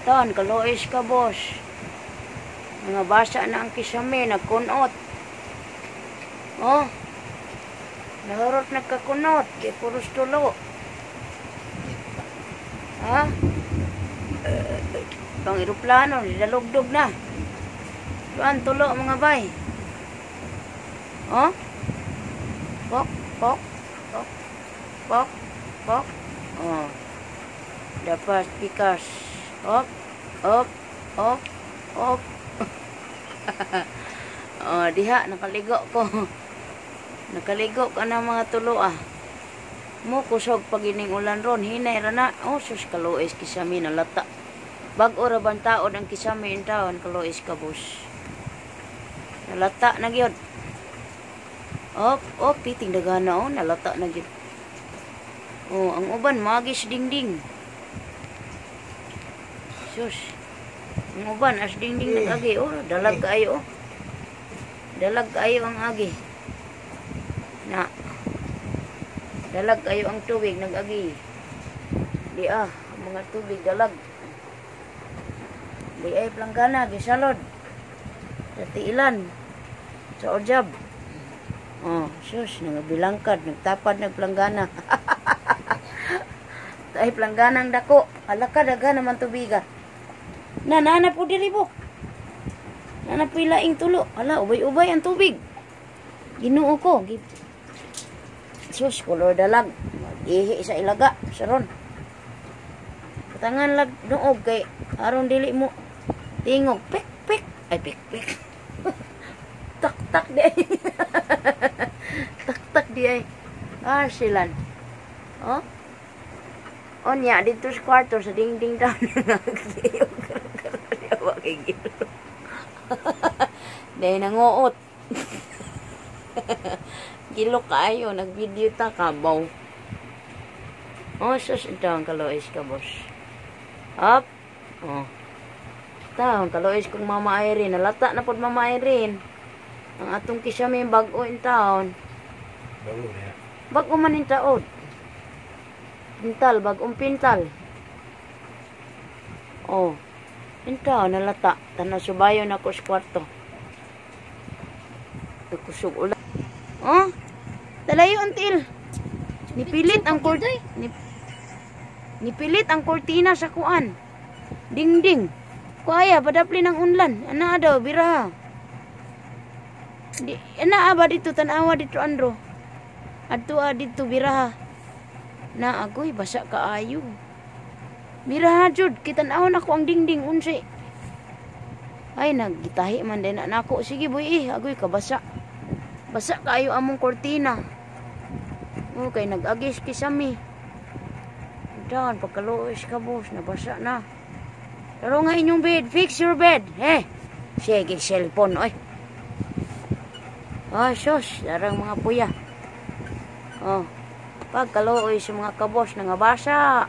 Tan, kaluoy ka, boss. Mga basa na ang kisame, nagkunot. Oh. Nahurot nagkakunot, kay puros tulo. Ha? Pang eroplano, nidalugdog na. Tuan tulo, mga bay. Oh? Pok, pok, pok, pok, pok. Oh. Dapat pikas. Op, op, op, op. Oh, diha nakaligo ko. Nakaligo ka na mga tulo ah. Mo kusog pag ining ulan ron, hinay ra na. Oh, sus, kaluoy kisame, nalata. Bag-o ra ban taod ang kisame in taon, kaluoy ka, boss. Nalata na gyud. Op, op, piting dagana oh, nalata na gyud. Oh, ang uban magis dingding. Sus. Ang uban as dingding nag-agi oh, dalag kaayo oh. Dalag kaayo ang agi. Na. Dalag kaayo ang tubig nag-agi. Di ah, ang mga tubig dalag. Di ay planggana gisalod. Sa tiilan. Sa ojab. Oh, sus, nagabilangkad, nagtapad nagplanggana. Ay, plangganang dako. Hala ka, daga naman tubiga. Na, nana po diri bo. Nana po ilaing tulo. Hala, ubay-ubay ang tubig. Ginoo ko. Sus, color dalag. Mag-ihi sa ilaga. Saron. Patangan lag noog kay aron dili mo tingog. Pik, pik. Ay, pik, pik. Tak, tak di ay. Tak, tak di ay. Ah, silan. Oh? Onya, dito sa kwarto, sa dingding daw. Dahil nanguot. Gilo kaayo, nag-video ta kabaw. Oh, sus, ito ang kaluoy ka, boss. Up. Oh. Taon, kaluoy kong Mama Irene. Nalata na pod Mama Irene. Ang atong kisame bag-o in town. Bago niya. Bag-o man in taon. Pintal, bagong pintal. Oh. Inta, nalata. Tanaw subayon ako sa kwarto. Nagkusog ulan. Oh? Talayo ang til. Nipilit ang kortina sa kuan. Dingding. Kuaya, padapli ng unlan. Ana daw, biraha. Di, ana ba dito, tanawa dito, Andro. Adto ah, dito, biraha. Na agoy, basa kaayo. Biraha jud, kitan-awon ako ang dingding unsay. Ay, naggitahi man din na nako. Sige boy eh, agoy kabasa. Basa kaayo among kortina. Okay, nag-agis kisami. Dan, pagkaluoy ka, boss, nabasa na. Pero nga inyong bed, fix your bed. Eh, sige, cellphone, oy. Ay, sus, darang mga puya. Oh, pagkaluoy sa mga kabos, nangabasa.